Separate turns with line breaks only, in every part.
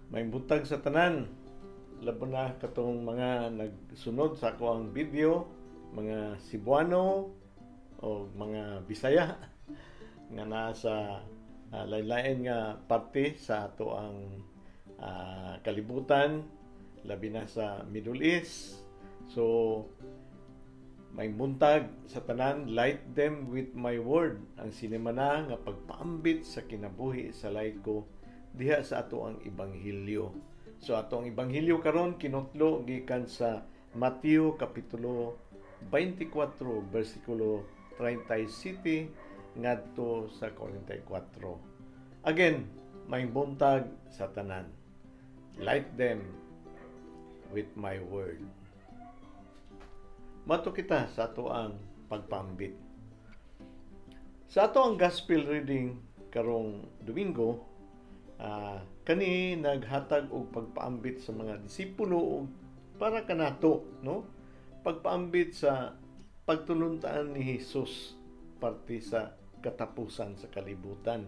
Maayong buntag sa tanan. Labi na katong mga nagsunod sa akoang video, mga Cebuano o mga Bisaya nga naa sa lain-lain nga parte sa atoang kalibutan, labi na sa Middle East. So, maayong buntag sa tanan. "Light them with my word," ang sinimana nga pagpaambit sa kinabuhi sa laiko diha sa atoang ebanghelyo. So atong ebanghelyo karon kinutlo gikan sa Mateo kapitulo 24 bersikulo 37 ngadto sa 44. Again, maayong buntag sa tanan. "Light them with my word." Mato kita sa atoang pagpaambit. Sa atoang gospel reading karong Domingo, kani naghatag og pagpaambit sa mga disipulo og para kanato, no? Pagpaambit sa pagtuluntaan ni Jesus parte sa katapusan sa kalibutan.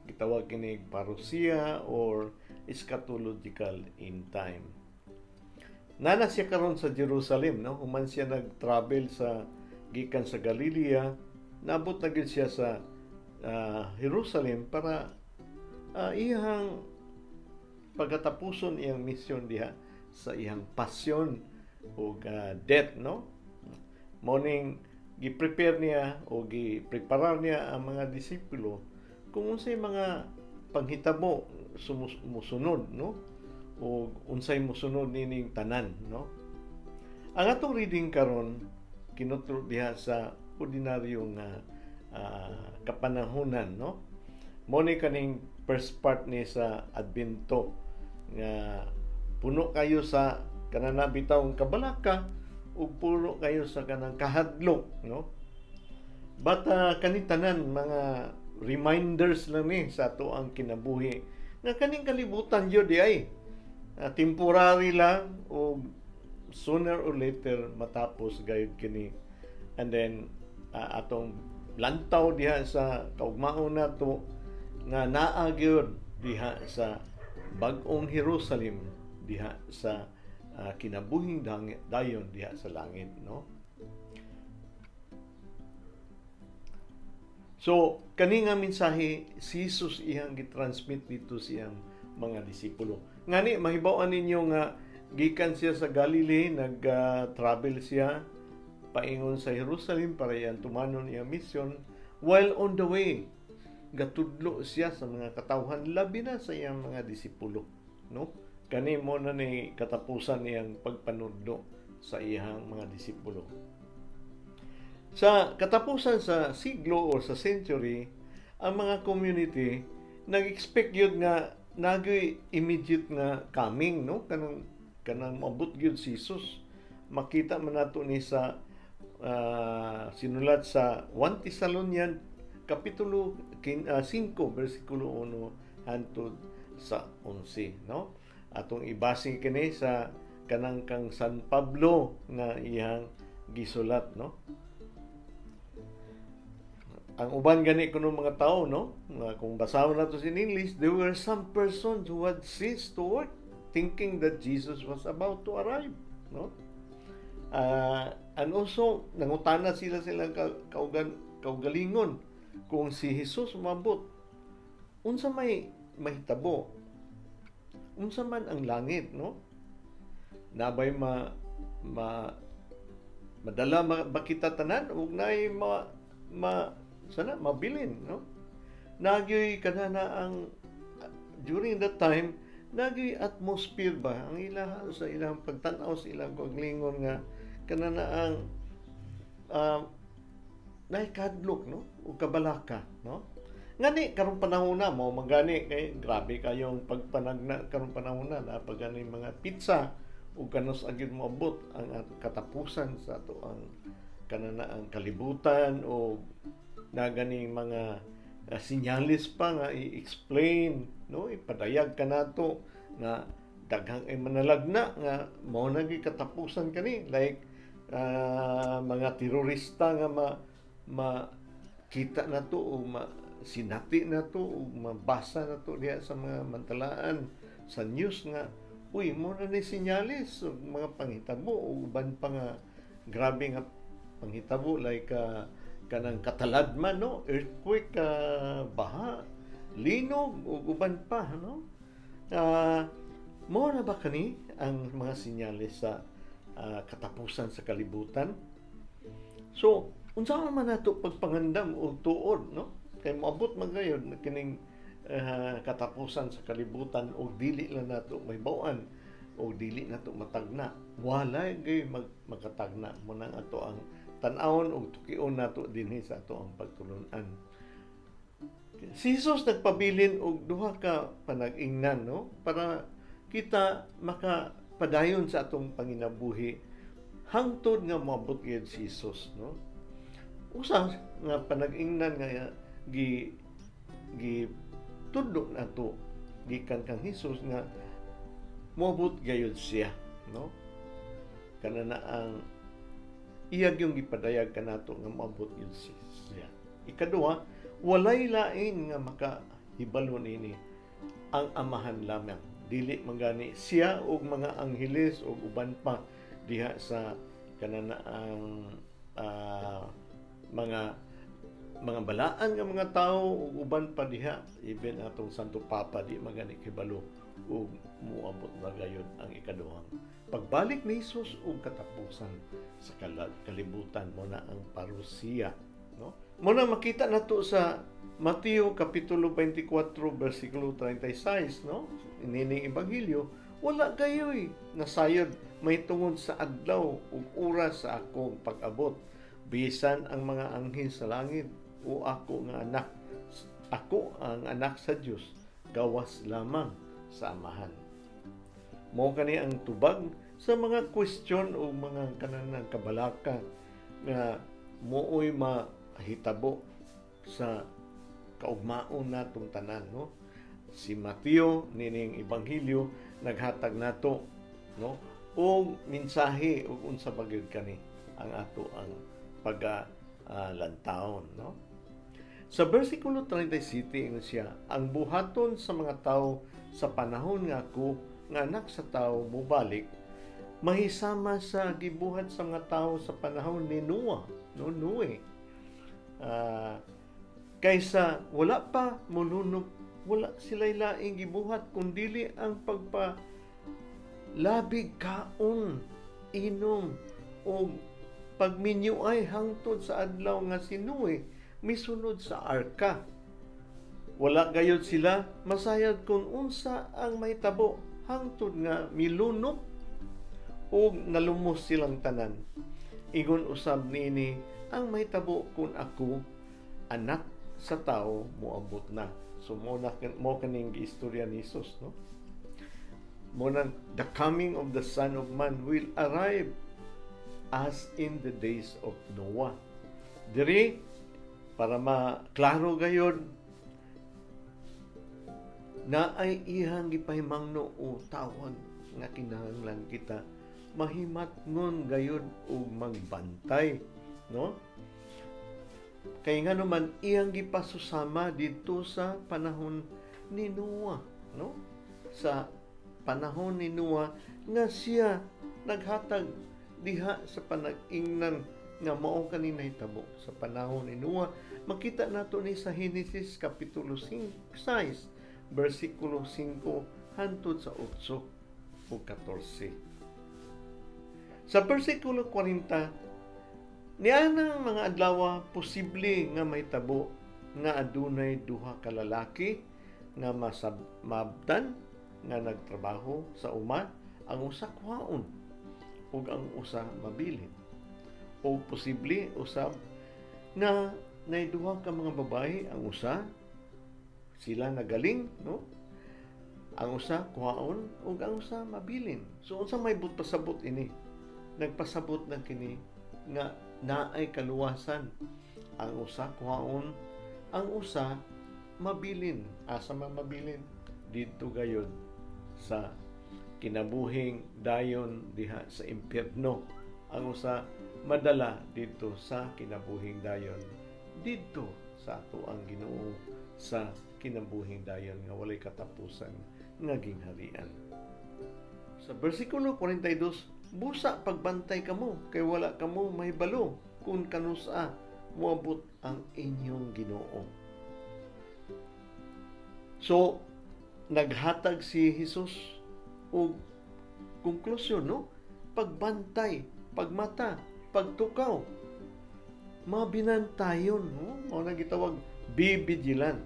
Gitawag kini parousia or eschatological end time. Naa na siya karon sa Jerusalem, no? Human siya nag-travel sa gikan sa Galilea, naabot na gyud siya sa Jerusalem para iyang pagkatapuson iyang misyon diha sa iyang passion o death, no? Mao ning gi-prepare niya o gi-preparar niya ang mga disipulo kung unsay mga panghitabo musunod, no? O unsay musunod nining tanan, no? Ang atong reading karon kinutlo diha sa ordinaryo nga kapanahunan, no? Mo ni kaning first part ni sa Adbento nga puno kayo sa kanana bitaw kabalaka ug puno kayo sa kanang kahadlok, no? But kani tanan mga reminders lang ni sa atoang kinabuhi nga kaning kalibutan gyud di ay temporary lang o sooner or later matapos gayud kini. And then atong lantaw diha sa kaugmaon nato nga naa gyud diha sa bag-ong Jerusalem, diha sa kinabuhing dayon diha sa langit, no? So kani nga mensahe si Jesus iyang gitransmit dito siyang mga disipulo. Ngani mahibaw-an ninyo nga gikan siya sa Galilee, nag-travel siya paingon sa Jerusalem para iyang tumanon iyang mission. While on the way, gatudlo siya sa mga katawhan, labi na sa iyang mga disipulo, no? Kani mo na ni katapusan niyang pagpanudlo sa iyang mga disipulo. Sa katapusan sa siglo o sa century, ang mga community nag-expect yun nga nagoy immediate nga coming, no? Kanang maabot gyud si Jesus. Makita man nato ni sa sinulat sa 1 Thessalonian kapitulo 5 bersikulo 1 hangtod sa 11, no? Atong ibase kini sa kanang kang San Pablo nga iyang gisulat, no? Ang uban gani kuno mga tao, no, nga kung basahon nato in English, there were some persons who had ceased to work, thinking that Jesus was about to arrive, no? And also nangutana sila silang kaugalingon kung si Jesus umabot, unsa may mahitabo, unsa man ang langit, no? Nabay ma, ma madala ba kita tanan ug naay ma, ma sana mabilin, no? Nagyoy kanana ang during that time nagyoy atmosphere ba ang ila sa ilang pagtan-aw sa ilang kaugalingon nga kanana ang naay kahadlok, no, ug kabalaka, no? Ngani karong panahon na mao man gani kay grabe kayong pagpanagna karong panahon na naa gani mga pizza ug kanus agid moabot ang katapusan sa atoang kanana ang kalibutan o na ganing mga sinyalis pa nga i-explain, no? Ipadayag kanato nga daghang ay manalagna nga mao na katapusan kani, like mga terorista nga ma makita na to o ma sinati na to o mabasa na to diha sa mga mantalaan. sa news nga uy, mo na ni senyales og mga panghitabo ug uban pa nga grabe nga panghitabo like kanang kataladman, no, earthquake, baha, linog ug uban pa, no? Mo na ba kani ang mga senyales sa katapusan sa kalibutan? So unsa man nato pagpangandam og tuod, no, kay moabot man gayud kining katapusan sa kalibutan og dili lang nato mahibaw-an o dili nato matagna? Wala gay makatagna mo nang ato ang tan-awon og tukion nato dinhi sa ato ang pagtulun-an. Si Jesus nagpabilin og duha ka panag-ingnan, no, para kita makapadayon sa atong panginabuhi hangtod nga moabot gyud si Jesus, no? Usa nga panag-ingnan nga gi gi tudlo nato gikan kang Hesus nga moabot gayud siya, no, kana na ang iya yung gipadayag kanato nga moabot gyud siya. Ikaduha, walay lain nga makahibalo niini, ang Amahan lamang, dili man gani siya og mga angheles og uban pa diha sa kanana ang mga balaan nga mga tao ug uban pa diha, even atong Santo Papa di magani kibalo ug muabot na gayud ang ikaduhang pagbalik ni Jesus ug katapusan sa kalibutan. Mo na ang parusiya, no? Mo na makita nato sa Mateo kapitulo 24 bersikulo 36, no, inining ebanghelyo: "Wala gayoy nasayod may tungod sa adlaw ug oras sa akong pag-abot, bisan ang mga anghel sa langit o ako nga anak, ako ang anak sa Dios, gawas lamang sa Amahan." Mo kani ang tubag sa mga question o mga kananang kabalaka nga mooy mahitabo sa kaugmaon natong tanan, no? Si Mateo nining ebanghelyo naghatag nato, no, og mensahe ug unsa ba gyud kani ang ato ang pag lantawon, no? Sa versikulo 37, ingon siya, "Ang buhaton sa mga tao sa panahon nga ako nga anak sa tao mobalik mahisama sa gibuhat sa mga tao sa panahon ni Noah," no, Noe. Kaysa wala pa molunok, wala sila laing gibuhat kundili ang pagpa labig kaon, inom og pagminyo ay hangtod sa adlaw nga si Noe misunod sa arka. Wala gayud sila masayad kung unsa ang mahitabo hangtod nga milunok ug nalumos silang tanan. Ingon usab niini ang mahitabo kung ako, anak sa tao, moabot na." So mo na mo kaning istorya ni Jesus, no? Mo nang the coming of the Son of Man will arrive as in the days of Noah. Diri para maklaro gayon na ay ihang gipahimangno o tawag nga kinahanglan kita mahimatngon gayud og magbantay, no, kay nga naman iyang gipasusama didto sa panahon ni Noah, no? Sa panahon ni Noah nga siya naghatag diha sa panag-ingnan nga mao kani nahitabo sa panahon ni Noah. Makita nato ni sa Genesis kapitulo 6 bersikulo 5 hantod sa 8 ug 14. Sa bersikulo 40, nianang mga adlaw posible nga mahitabo nga adunay duha ka lalaki nga maabtan nga nagtrabaho sa uma, ang usa kuhaon ug ang usa mabilin. O posible usab na nay duha ka mga babae, ang usa sila nagaling, no, ang usa kuhaon ug ang usa mabilin. So unsa may but pasabot ini? Nagpasabot na kini nga naay kaluwasan: ang usa kuhaon, ang usa mabilin. Asa man mabilin? Didto gayod sa kinabuhing dayon diha sa impyerno. Ang usa madala didto sa kinabuhing dayon didto sa ato ang Ginoo, sa kinabuhing dayon nga walay katapusan. nga gingharian. Sa bersikulo 42, busa pagbantay kamo kay wala kamo mahibalo kung kanusa moabot ang inyong Ginoo. So naghatag si Jesus og konklusyon, no? Pagbantay, pagmata, pagtukaw. Mabinantayon, no? Mao na gitawag be vigilant.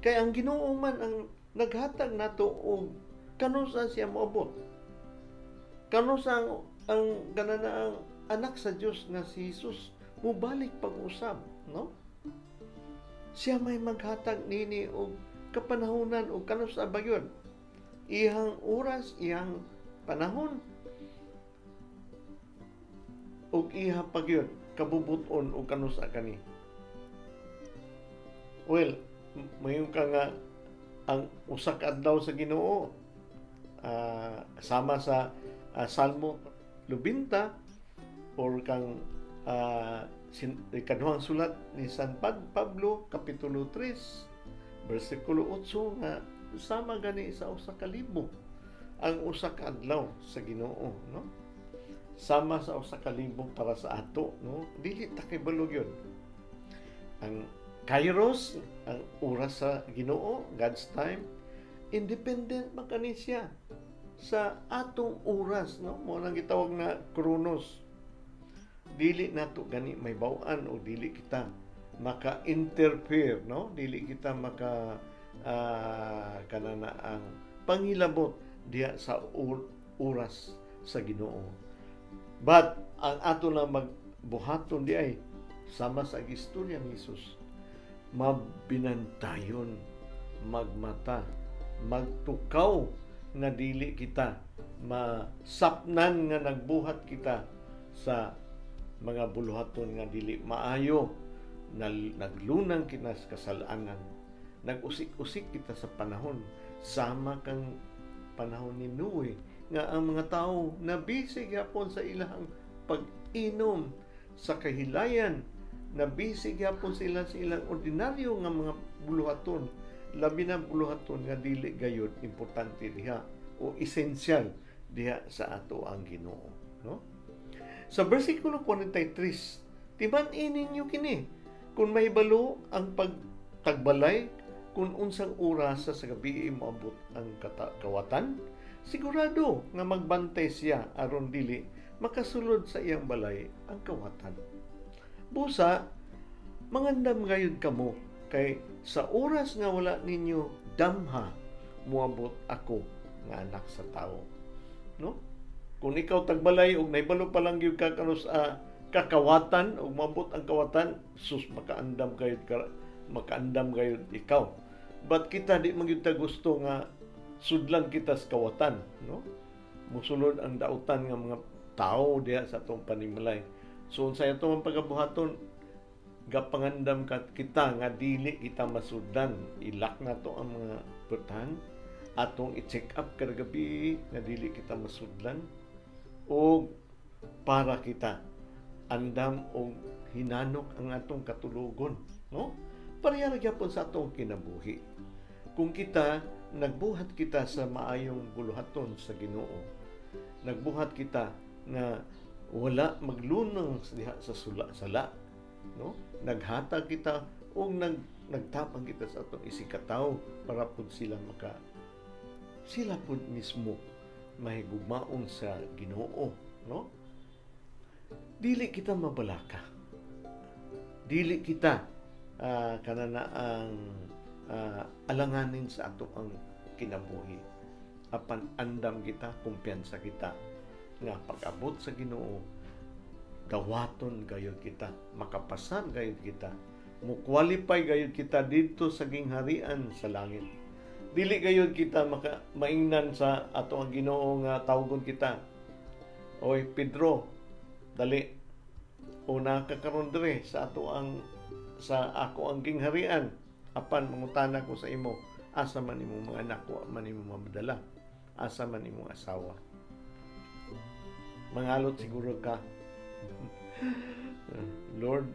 Kay ang Ginoo man ang naghatag nato og kanusa siya moabot. Kanusa ang kanana ang anak sa Dios nga si Jesus mobalik pag-usab, no? Siya may maghatag nini og kapanahonan og kanusa ba gyud. Iyang oras, iyang panahon ug iha pa gyud kabubuton og kanusa kani. Well, mayon ka nga ang usa ka adlaw sa Ginoo, sama sa Salmo 90 or kang ikaduhang sulat ni San Pablo kapitulo 3 bersikulo 8 nga sama gani sa 1,000 ang usa ka adlaw sa Ginoo, no? Sama sa 1,000 para sa ato, no? Dili ta kay yun. Ang kairos, ang oras sa Ginoo, God's time, independent man kani siya sa atong oras, no? Mao nang gitawag na chronos. Dili nato gani may baw-an o dili kita maka-interfere, no? Dili kita maka kanana ang panghilabot diha sa oras sa Ginoo. But ang ato lang magbuhaton di ay sama sa gistorya ni Jesus, mabinantayon, magmata, magtukaw nga dili kita masapnan nga nagbuhat kita sa mga buluhaton nga dili maayo, naglunang kita sa kasalanan, nag-usik-usik kita sa panahon, sama kang panahon ni Noe nga ang mga tao nabisi gyapon sa ilang pag-inom sa kahilayan, nabisi gyapon sila sa ilang ordinaryo nga mga buluhaton, labi na buluhaton nga dili gayud importante diha o esensyal diha sa ato ang Ginoo, no? Sa bersikulo 43, timan-i ninyo kini kung mahibalo ang pagtagbalay kung unsang oras sa gabi moabot ang kawatan, sigurado nga magbantay siya aron dili makasulod sa iyang balay ang kawatan. Busa mangandam gayud kamo kay sa oras nga wala ninyo damha moabot ako nga anak sa tawo, no? Kung ikaw tagbalay og nahibalo pa lang gyud ka kanus kakawatan og moabot ang kawatan, sus, makaandam gayud ka, makaandam gayud ikaw. But kita di man gyud ta gusto nga sudlan kita sa kawatan, no? Musulod ang dautan nga mga tao diha sa atong panimalay. So unsay atong pagabuhaton, gapangandam kita nga dili kita masudlan. Ilak nato ang mga putahan, atong i-check up kada gabi nga dili kita masudlan, og para kita andam og hinanok ang atong katulugon, no? Pareha ra gyapon sa atong kinabuhi. Kung kita nagbuhat kita sa maayong buluhaton sa Ginoo, nagbuhat kita nga wala maglunang diha sa sala, no? Naghatag kita og nagtapang kita sa atong isigkatawo para pud sila maka sila pud mismo mahigugmaon sa Ginoo, no? Dili kita mabalaka. Dili kita kanana ang alanganin sa ato ang kinabuhi. Apan andam kita, kumpiyansa kita nga pag-abot sa Ginoo, dawaton gayud kita, makapasar gayud kita, mo-qualify gayud kita didto sa gingharian sa langit. Dili gayud kita maka maingnan sa ato ang Ginoo nga tawgon kita, "Oy Pedro, dali, una ka karon diri sa ato ang sa ako ang gingharian. Apan mangutana ko sa imo, asa man imong mga anak, wa man imo mamadala, asa man imong asawa?" Mangalot siguro ka. "Lord,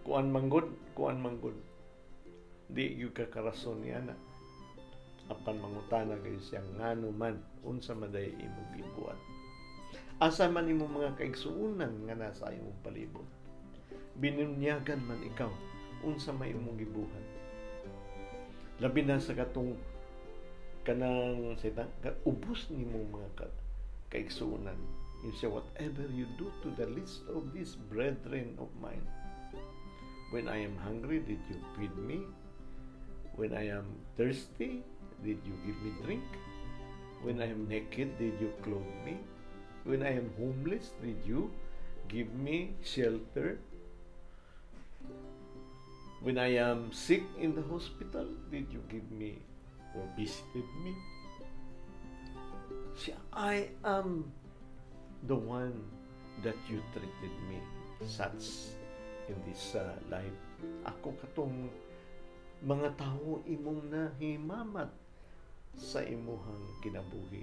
kuan manggod, kuan manggod." Di gyud ka karason niya na. Apan mangutana kayo siya, "Ngano man, unsa man day imong gibuhat? Asa man imong mga kaigsuonan nga nasa imong palibot? Binunyagan man ikaw, unsa may imong gibuhat?" Labi na sa katong kanang sita, ubos nimo mga kaigsuonan. You say, "Whatever you do to the least of these brethren of mine, when I am hungry, did you feed me? When I am thirsty, did you give me drink? When I am naked, did you clothe me? When I am homeless, did you give me shelter? When I am sick in the hospital, did you give me or visited me? See, I am the one that you treated me such in this life. Ako katong mga tao imong nahimamat sa imuhang kinabuhi.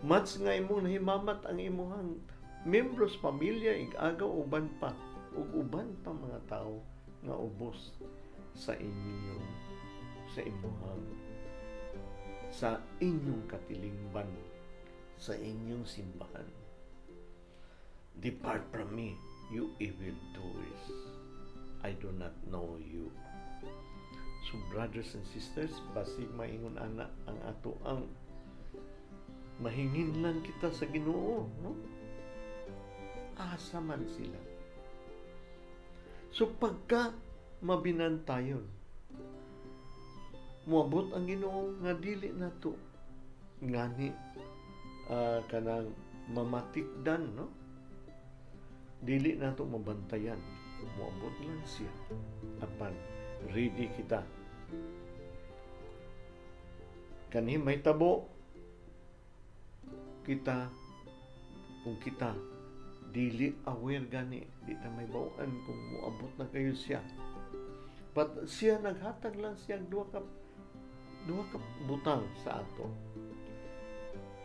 Much nga imong nahimamat ang imuhang membros pamilya, ig-agaw, uban pa ug uban pa mga tao nga ubos sa inyong sa imuhang sa inyong katilingban, sa inyong simbahan. Depart from me, you evil doers. I do not know you." So brothers and sisters, basig maingon ana ang ato ang mahingin lang kita sa Ginoo, no? Asa man sila? So pagka mabinantayon, muabot ang Ginoo nga dili nato ngani kanang mamatikdan, no? Dili nato mabantayan, muabot lang siya. Apan ready kita. Kani may tabo kita kung kita dili aware gani, di ta may bawaan kung muabot na kayo siya. But siya naghatag lang siya duha ka butang sa ato.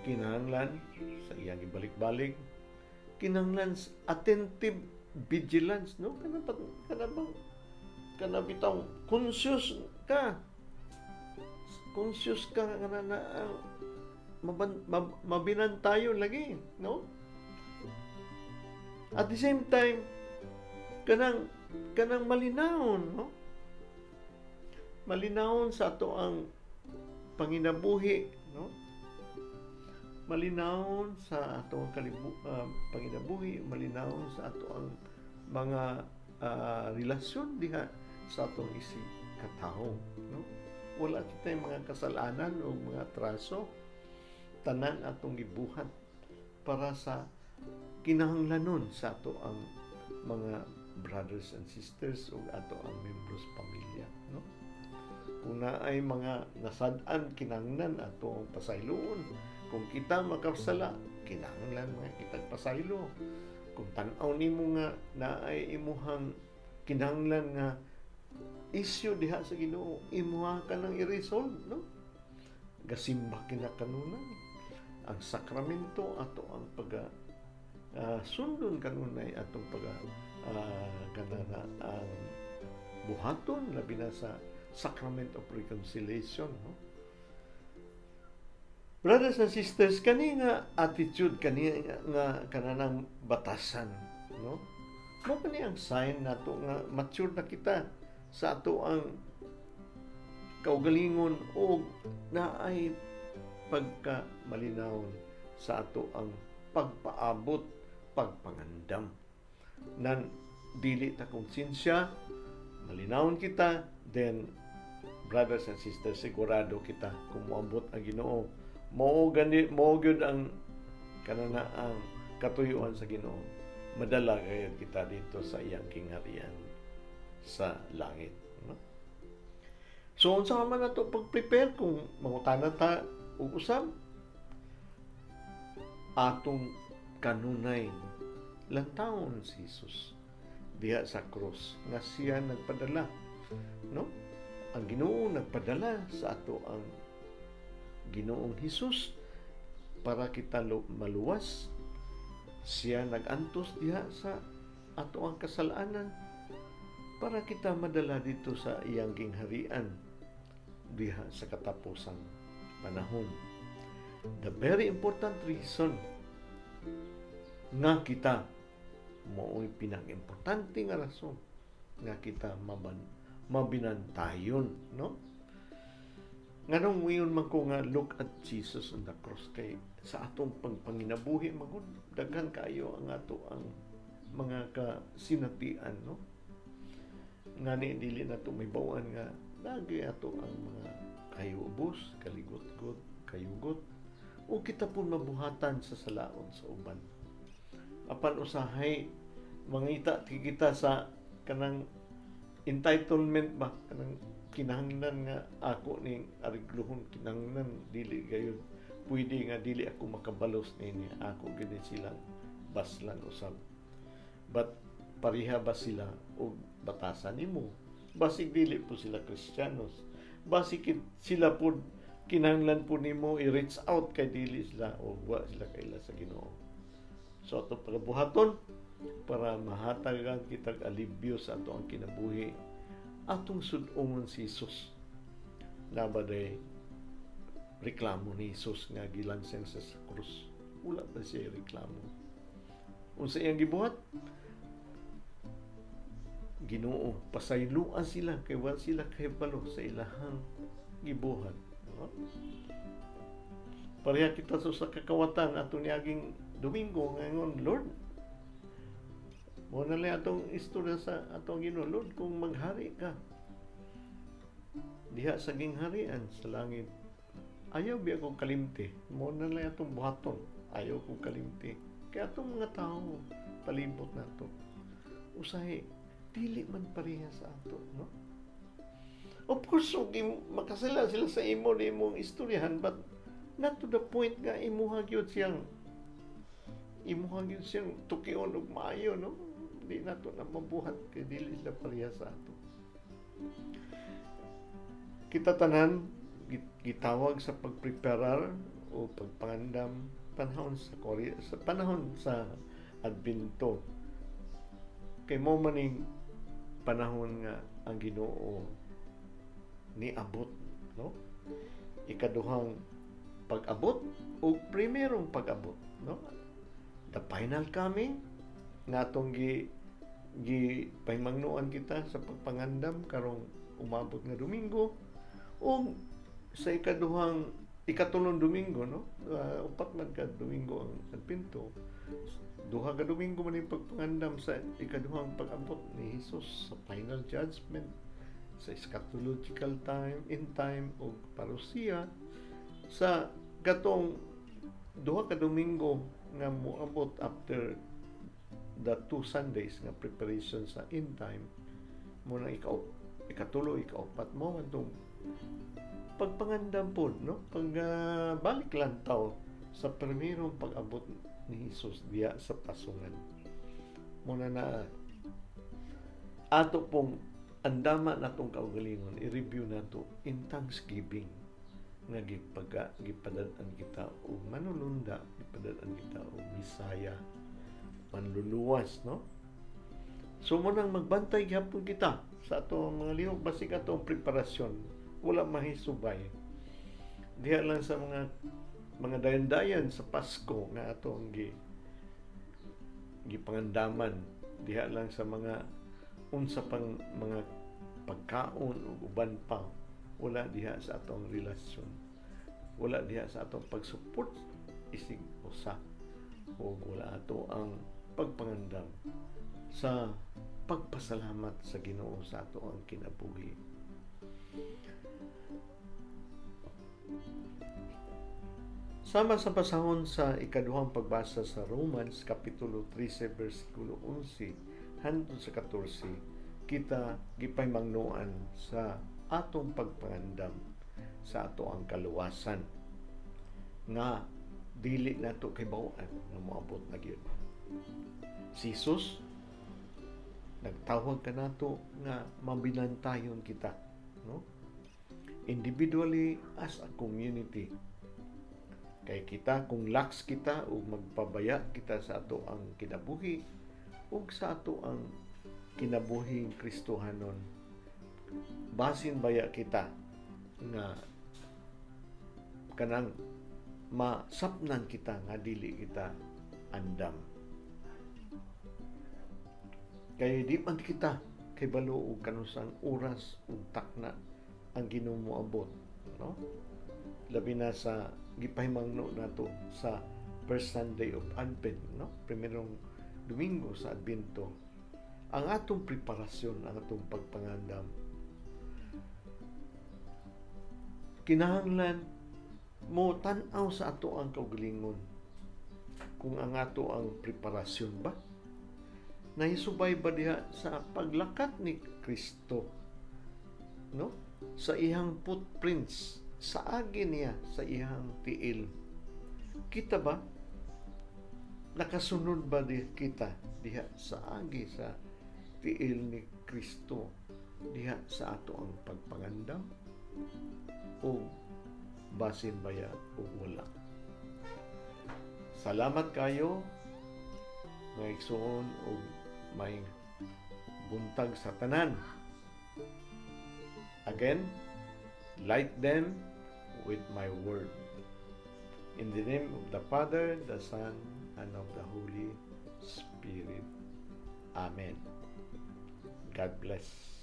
Kinahanglan sa iyang ibalik-balik, kinahanglan attentive vigilance, no? Kana ba, kana bang kana bitaw conscious ka, conscious ka kana na mabinantayon lagi, no? At the same time, kanang malinawon, no? Malinawon sa ato ang panginabuhi, no? Malinawon sa ato ang panginabuhi, malinawon sa ato ang mga relasyon diha sa atong isig katawo, no? Wala kita mga kasalanan o mga atraso. Tanan atong gibuhat para sa kinahanglanon sa ato ang mga brothers and sisters o ato ang membros pamilya, no? Kung naay mga nasad-an, kinahanglan ato ang pasayloon. Kung kita makasala, kinahanglan mga kitag pasaylo. Kung tan-aw nimo nga naay imuhang kinahanglan nga issue diha sa Ginoo, imuha ka nang i-resolve, no? Gasimba kinakanunay. Ang sakramento ato ang pag sundon kanunay atong pag kanana ang buhaton, labi na sa sacrament of reconciliation, no? Brothers and sisters, kani nga attitude, kani nga kananang batasan, no? Mo kani ang sign nato nga mature na kita sa ato ang kaugalingon o naay pagka malinawon sa ato ang pagpaabot, pagpangandam. Nan dili ta konsensya, malinawon kita, then brothers and sisters, sigurado kita kung moabot ang Ginoo, mao gani mao gyud ang kanana ang katuyuan sa Ginoo, madala kayo kita dito sa iyang kingharian sa langit, no? So unsa man nato pag-prepare kung mangutana ta og usab? Atong kanunay lantawon si Jesus diha sa cross nga siya nagpadala, no? Ang Ginoo nagpadala sa ato ang Ginoong Hesus para kita maluwas. Siya nagantos diha sa ato ang kasalanan para kita madala dito sa iyang gingharian diha sa katapusan. panahon. The very important reason nga kita, mao'y pinaka-importante nga rason nga kita mabinantayon, no? Nganong muingon man ko nga look at Jesus on the cross, kay sa atong pagpanginabuhi magud daghan kaayo ang ato ang mga kasinatian, no? Ngani dili nato mahibaw-an nga lagi ato ang mga kayubos, kaligot-got, kayugot, o kita po mabuhatan sa salaon sa uban. Apan usahay mangita kita sa kanang entitlement ba, kanang kinahanglan nga ako ning arigluhon, kinahanglan dili gayud pwede nga dili ako makabalos nini, ako gid silang baslan usab. But pareha ba sila og batasan nimo? Basig dili po sila Kristiyanos. Basig sila po kinahanglan po nimo i-reach out kay dili sila o wa sila kaila sa Ginoo. So ato pagabuhaton para mahatagan kitag alibyo sa ato ang kinabuhi, atong sud-ongon si Jesus. Nabaday reklamo ni Jesus nga gilansang sa krus? Wala pa siya reklamo. Unsa iyang gibuhat? Ginoo, pasayloa sila kay wa sila kahibalo sa ilahang gibuhat. No? Pareha kita sa kakawatan ato niaging Domingo ngayon, Lord, mo na lang atong istorya sa atong Ginoo, Lord, kung maghari ka diha sa gingharian sa langit, ayaw biya kong kalimti. Mo na lang atong buhaton, ayaw kong kalimti. Kaya atong mga tao palibot nato, usahay dili man pareha sa ato, no? Of course, okay, makasala sila sa imo na imong istoryahan, but not to the point nga imuha gyud siyang tukion og maayo, no? Di nato na mabuhat kay dili sila pareha sa ato. Kita tanan gitawag sa pagpreparar o pagpangandam panahon sa Korea, sa panahon sa Adbento. Kay mo maning panahon nga ang Ginoo niabot, no? Ikaduhang pag-abot o primerong pag-abot, no? The final coming nga atong gi gi pahimangnoan kita sa pagpangandam karong umabot nga Domingo, o sa ikatulong Domingo, no? Upat man ka Domingo ang Adbento. Duha ka Domingo man yung pagpangandam sa ikaduhang pag-abot ni Jesus, sa final judgment, sa eschatological time, in time o parousia, sa katong duha ka Domingo nga moabot after the 2 Sundays nga preparation sa end time mo na ikatulo, ikaupat mo atong pagpangandam pod, no, pag balik lantaw sa primerong pag-abot ni Jesus diya sa pasungan mo na na ato pong andama natong kaugalingon, i-review nato in thanksgiving nga gipadad-an kita og manulunda, gipadad-an kita og Misaya, manluluwas, no? So mo nang magbantay gihapon kita sa atong mga lihok, basig atong preparasyon wala mahisubay diha lang sa mga dayan-dayan sa Pasko nga atong gipangandaman, diha lang sa mga unsa pang mga pagkaon ug uban pa, wala diha sa atong relasyon, wala diha sa atong pag-support isig usa, ug wala ato ang pagpangandam sa pagpasalamat sa Ginoo sa ato ang kinabuhi. Sama sa basahon sa ikaduhang pagbasa sa Romans Kapitulo 13 versikulo 11 hangtod sa 14, kita gipahimangnoan sa atong pagpangandam sa ato ang kaluwasan nga dili nato kahibaw-an nga moabot na gyud. Si Jesus nagtawag kanato nga mabinantayon kita, no? Individually as a community. Kay kita, kung lax kita o magpabaya kita sa ato ang kinabuhi ug sa ato ang kinabuhing Kristohanon, basin baya kita nga Kanang masapnan kita nga dili kita andam. Kay di man kita kay balo og kanusang oras ug takna ang Ginoo moabot, no? Labi na sa gipahimangno nato sa first Sunday of Advent, no? Primerong Domingo sa Advento. Ang atong preparasyon, ang atong pagpangandam, kinahanglan mo tan-aw sa ato ang kaugalingon kung ang ato ang preparasyon ba nahisubay ba diha sa paglakat ni Kristo, no, sa iyang footprints, sa agi niya, sa iyang tiil. Kita ba, nakasunod ba di kita diha sa agi sa tiil ni Kristo diha sa ato ang pagpangandam, o basin baya o wala? Salamat kayo, mga igsoon, og may buntag sa tanan. Again, light them with my word. In the name of the Father, the Son, and of the Holy Spirit. Amen. God bless.